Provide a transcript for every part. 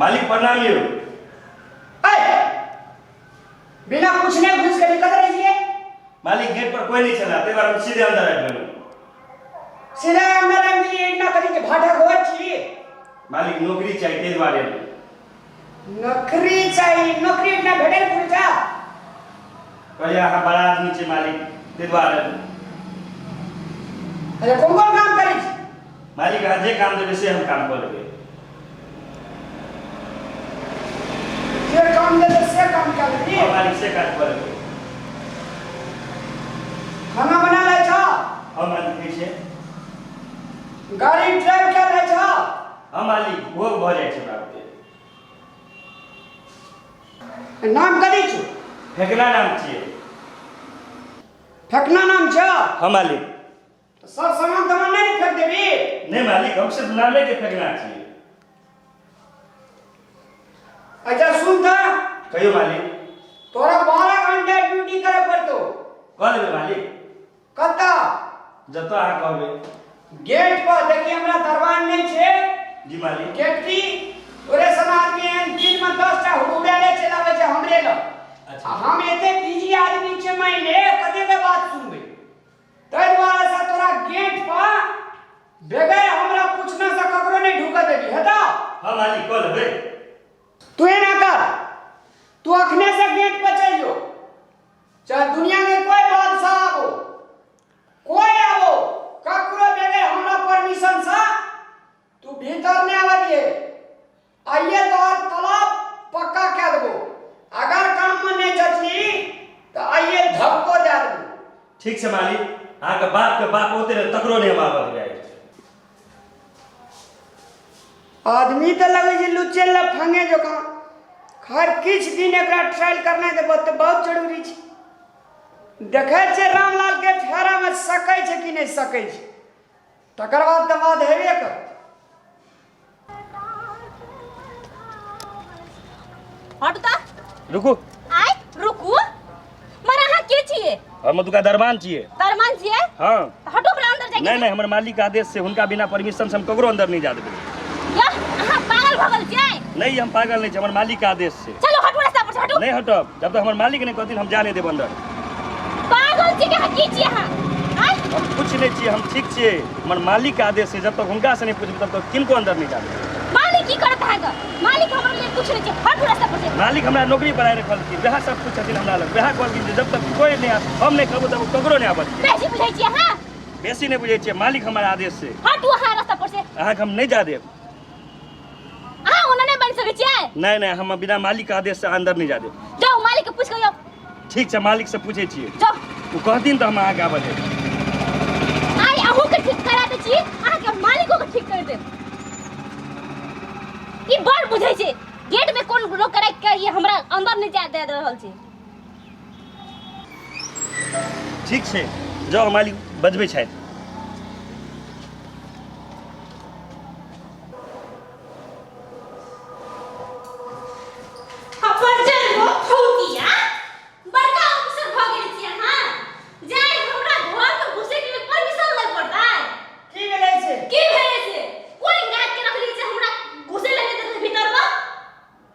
मालिक प्रणाम यौ। ऐ, बिना पूछने घुस के निकल रही छियै। मालिक गेट पर कोई नहीं छला, ताहि दुआरे हम सीधे अंदर आबि गेलहुँ। सीधे अंदर आबि गेलियै, एना करी के भाटा घर छी। मालिक नौकरी चाही ताहि दुआरे। नौकरी चाही? नौकरी ना भेटल पुरजा। कहलियै अहाँ बड़ा आदमी छी मालिक, ताहि दुआरे। अरे कोन कोन काम करै छी? मालिक अहाँ जे काम देबै से हम काम कऽ लेबै। जे काम देबै से काम कऽ लेबही? हँ मालिक, से काज कऽ लेबै। खाना बना लै छौ? हँ मालिक, होइ छै। गाड़ी ड्राइव कए लै छौ? हँ मालिक, ओहो भऽ जाइ छै हमरा बुते। नाम कथी छौ? फेकना नाम छियै। फेकना नाम छौ? हँ मालिक। तऽ सब सामान तमान नहि ने फेक देबही? नहि मालिक, हम सिर्फ नामे के फेकना छियै। अच्छा सुन तऽ। कहियौ मालिक। तोरा 12 घंटा ड्यूटी करे पड़तौ। कऽ लेबै मालिक। कतऽ? जतऽ अहाँ कहबै। गेट पर देखी, हमरा दरबान नहि छै। जी मालिक। गेट की तोरे सन आदमी एहन दिन में 10 टा हुड़ेले चलि आबै छै हमरे लग। अच्छा। आ हम एते बिजी आदमी छै, मानि ले कते के बात सुनबै, ताहि दुआरे से तोरा गेट पर बगैर हमरा पूछने से ककरो नहि ढुकऽ देबी, हेतौ? हँ मालिक, कऽ लेबै। तू एना कर, तू अखने से गेट पर चलि जो, चाहे दुनिया के कोई बादशाह आबो, कोई आबो, ककरो बगैर हमरा परमिशन से तू भीतर नहीं आवा दिए। आइए तोहर तालाब पक्का कह देबो। अगर काम में नहीं जचली तो आइए धक्को दे देबो। ठीक छै मालिक, अहाँके बापके बाप औते ने तकरो नहि हम आबऽ देबै। आदमी तऽ लगै छै लुच्चे लफंगे जकाँ। खैर, किछु दिन एकरा ट्रायल करनाइ तऽ बहुत बहुत जरूरी छै। देखै छियै रामलाल के फेरामे सकै छै कि नहि सकै छै, तकर बाद तऽ बात हेबे करत। हटू तऽ। रुकू। आय रुकू, मर अहाँ के छियै? हम ओतुका दरबान छियै। दरमान छियै? हँ। तऽ हटू, ओकरा अंदर जाके। नहि नहि, हमर मालिक के आदेश छै, हुनका बिना परमिशन से हम ककरो अंदर नहि जा देबै। या अहाँ पागल भऽ गेल छियै? नहि, हम पागल नहि छी, हमर मालिक के आदेश छै। चलू, हटू, रास्ता पर से हटू। नहि हटब, जब तक हमर मालिक नहि कहथिन हम जा नहि देब अंदर। पागल छियै कि अहाँ की छियै अहाँ? आय हम कुछ नहि छियै, हम ठीक छियै। हमर मालिक के आदेश छै, जब तक हुनका से नहि पूछबै तब तक किनको अंदर नहि जा देबै। मालिक की करत अहाँके? मालिक हमरा लेल कुछ नहि छै, हटू रास्ता पर से। मालिक हमरा नौकरी पर आइ रखलखिन, वएह सब कुछ छथिन हमरा लग। वएह कहलखिन जे जब तक कोई नहि हम नहि कहबो तब ककरो नहि आबऽ दियै। बेसी बुझै छियै अहाँ? बेसी नहि बुझै छियै, मालिक हमर आदेश छै। हटू अहाँ रास्ता पर से। अहाँके हम नहि जा देब। अहाँ ओना नहि बनि सकै छियै। नहि नहि, हम बिना मालिक के आदेश से अंदर नहि जा देब। जाउ, मालिक के पूछि कऽ आउ। ठीक छै, मालिक से पूछै छियै। जाउ। ओ कहथिन तऽ हम अहाँके आबऽ देब। आइ अहूँ के ठीक करा दै छी, अहाँके मालिको के ठीक कर देब। ई बड़ बुझै छै, गेट में कोन रोक राखि के ई हमरा अंदर नहि जाय दे रहल छै। ठीक छै, जाउ, मालिक बजबै छथि। अपन जन्म फौतिया बड़का ऑफिसर भऽ गेल छी अहाँ, जाय हमरा घर में घुसै के लेल परमिशन लै पड़तै? की भेलै से? की भेलै से? कोन गार्ड के रखली छै, हमरा घुसै लए नहि देतै भीतर में?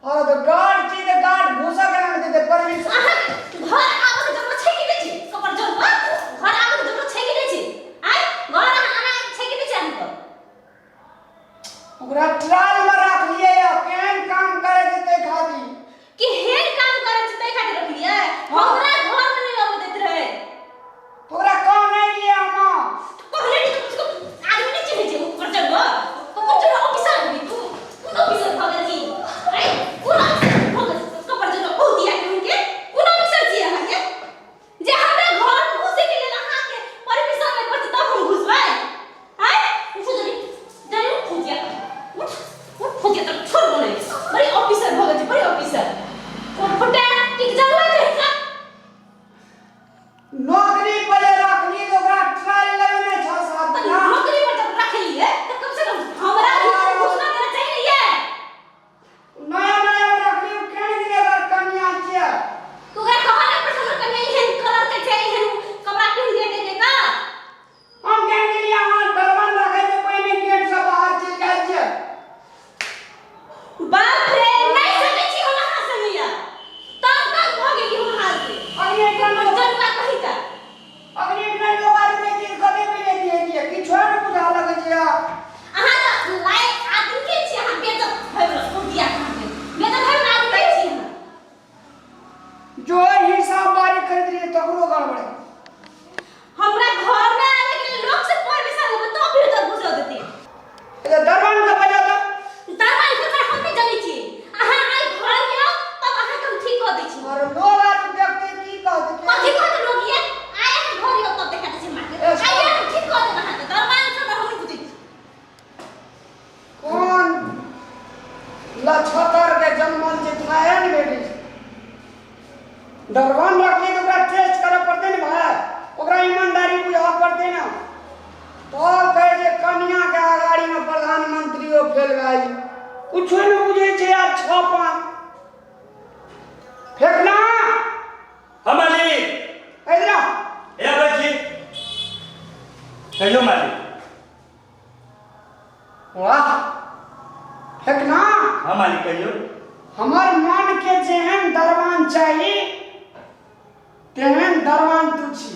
हाँ तऽ गार्ड छी तऽ गार्ड घुसा के नहि देतै परमिशन? अहाँ घर आबऽ के जरूरत छै कि नहि छै? कपर जरूरत घर आबऽ के जरूरत छै कि नहि छै? लछतर के जन्मल जे थाहे ने भेटै छै। दरबान रखली तऽ ओकरा टेस्ट करऽ पड़तै ने भाय, ओकरा ईमानदारी बुझऽ पड़तै ने। तब कहै छै कनियाके अगाड़ीमे प्रधानमंत्रियो फेल भए जाइ। कुछो नहि बुझै छै यार। 6 5 फेकना। हाँ मालिक। इधर आ। ए आबै छी, कहियो मालिक। वाह फेकना। हाँ मालिक, कहियो। हमर मन के जेहन दरबान चाही तेहन दरबान तू छी।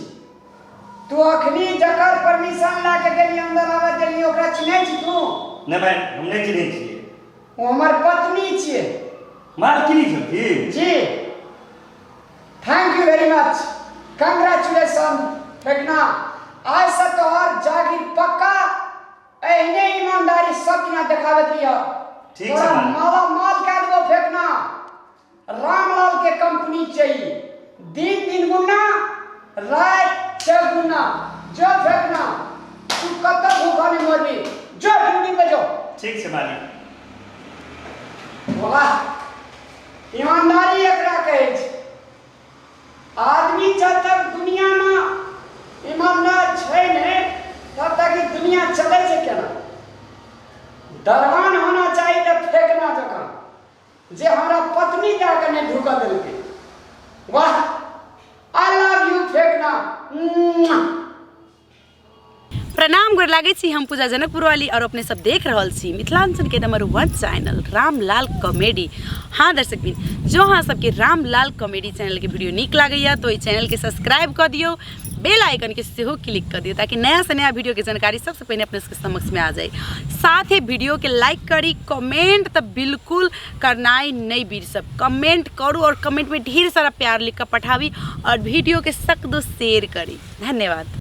तू अखनी जकर परमिशन लए के गेली, अंदर आबऽ देली, ओकरा चिन्है छी तू? नहि भाई, हम नहि चिन्है छियै। ओ हमर पत्नी छियै। मालकिनी छथिन? जी, thank you very much, congratulation फेकना। आज से तोहर जागीर पक्का। एहने ईमानदारी सब दिना देखाबैत रहिह। ठीक छै, तोरा मालिक। माला माल कए देबो फेकना। रामलाल के कंपनी चाहिए, दिन दिन गुना, रात चौगुना। जो फेकना, तू कब तक भूखा नहीं मरबी। जो ड्यूटी पे जो। ठीक छै मालिक। वाह, ईमानदारी एकरा कहै छै। आदमी जब तक दुनिया में ईमानदार छै ने, तब तक ई दुनिया चलै छै केना? दरबान होना चाही तऽ फेकना जकाँ, जे हमरा पत्नी जाके नहि ढुकऽ देलकै। वाह, I love you फेकना। प्रणाम, गोर लागै छी। हम पूजा जनकपुर वाली और अपने सब देख रहल छी मिथिलांचल के नंबर 1 चैनल रामलाल कॉमेडी। हाँ दर्शक बिन, जो अहाँ सबके रामलाल कॉमेडी चैनल के वीडियो नीक लागैया तो एहि चैनल के सब्सक्राइब कऽ दियौ, बेल आइकन के सेहो क्लिक कऽ दियौ, ताकि नया से नया वीडियो के जानकारी सबसे पहिने अपने सबके समक्ष में आ जाए। साथ ही वीडियो के लाइक करी, कमेंट तऽ बिल्कुल करनाइ नहीं बिसरब। कमेंट करू और कमेंट में ढेर सारा प्यार लिख कर पठाबी और वीडियो के सक दो शेयर करी। धन्यवाद।